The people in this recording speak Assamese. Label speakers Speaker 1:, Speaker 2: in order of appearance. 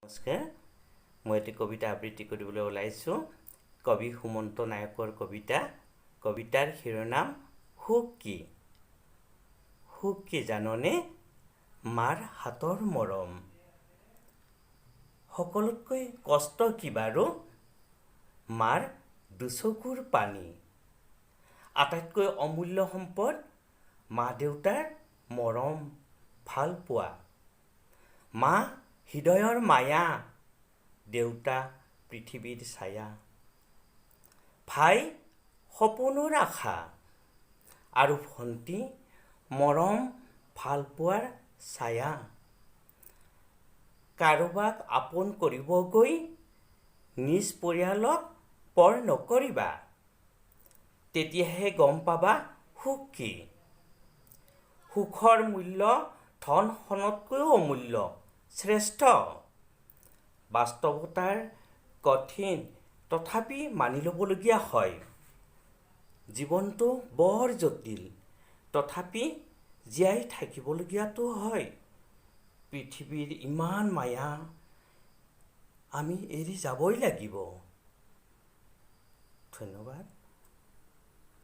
Speaker 1: নমস্কাৰ, মই এটি কবিতা আবৃত্তি কৰিবলৈ ওলাইছোঁ। কবি সুমন্ত নায়কৰ কবিতা। কবিতাৰ শিৰোনাম সুখ কি। সুখ কি জাননে? মাৰ হাতৰ মৰম। সকলোতকৈ কষ্ট কি বাৰু? মাৰ দুচকুৰ পানী। আটাইতকৈ অমূল্য সম্পদ মা দেউতাৰ মৰম, ভালপোৱা। মা হৃদয়ৰ মায়া, দেউতা পৃথিৱীৰ ছায়া, ভাই সপোনৰ আশা আৰু ভণ্টি মৰম ভালপোৱাৰ ছায়া। কাৰোবাক আপোন কৰিব গৈ নিজ পৰিয়ালক পৰ নকৰিবা, তেতিয়াহে গম পাবা সুখ কি। সুখৰ মূল্য ধন সোণতকৈও অমূল্য, শ্ৰেষ্ঠ। বাস্তৱতাৰ কঠিন, তথাপি মানি ল'বলগীয়া হয়। জীৱনটো বৰ জটিল, তথাপি জীয়াই থাকিবলগীয়াটো হয়। পৃথিৱীৰ ইমান মায়া আমি এৰি যাবই লাগিব। ধন্যবাদ।